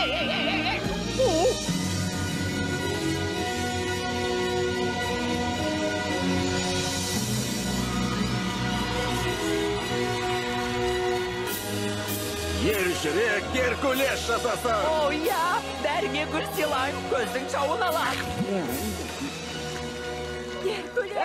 Ей! Ержүрек Геркулес жасасын! О, иә! Бәріңе гүл сыйлаймын, көздің жауын алам. Геркулес!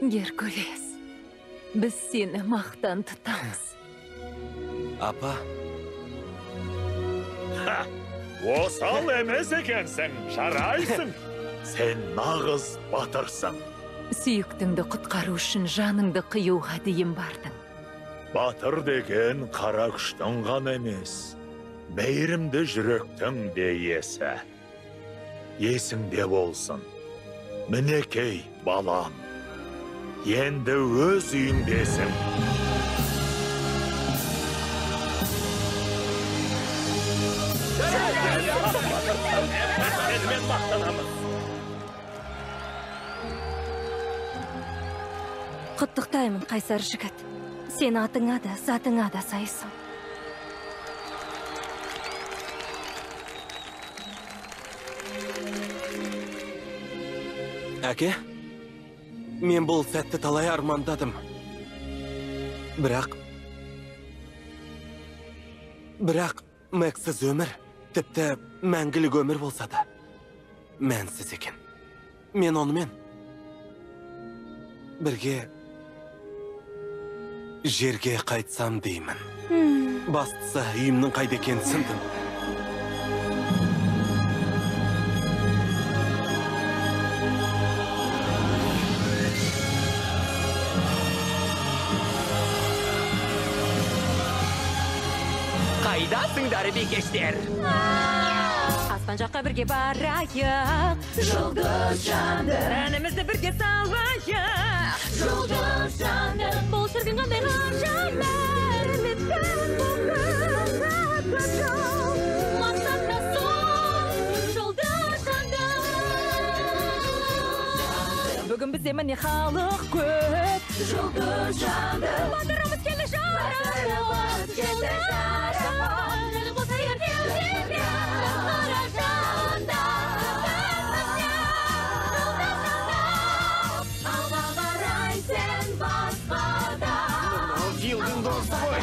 Геркулес, біз сені мақтан тұтамыз. Апа. Осал емес екенсің, жарайсың. Сен нағыз батырсың. Сүйіктіңді құтқару үшін жаныңды қиюға дейін бардың. Батыр деген қара күштің ғана емес, мейірімді жүректің де иесі. Есіңде болсын. Мінекей, балам. Енді өз үйіңдесің. Сенімен мақтанамыз. Құттықтаймын, қайсар жігіт. Сен атыңа да, затыңа да сайсың. Әке, мен бұл сәтті талай армандадым. Бірақ Мэгсіз өмір, тіпті мәңгілік өмір болса да, мәнсіз екен. Мен онымен бірге жерге қайтсам деймін. Бастысы үйімнің қайда екенін түсіндім. Қайдасыңдар, бикештер? Аспан жаққа бірге барайық, жұлдыз жанды. Әнімізді бірге салайық, жұлдыз жанды. Бұл шіркін қандай ғажайып, мақсатта сол, жұлдыз жанды. Бүгін бізде міне халық көп, жұлдыз жанды. Батырымыз келді жарап, келді жарап. Гилдің досы ғой.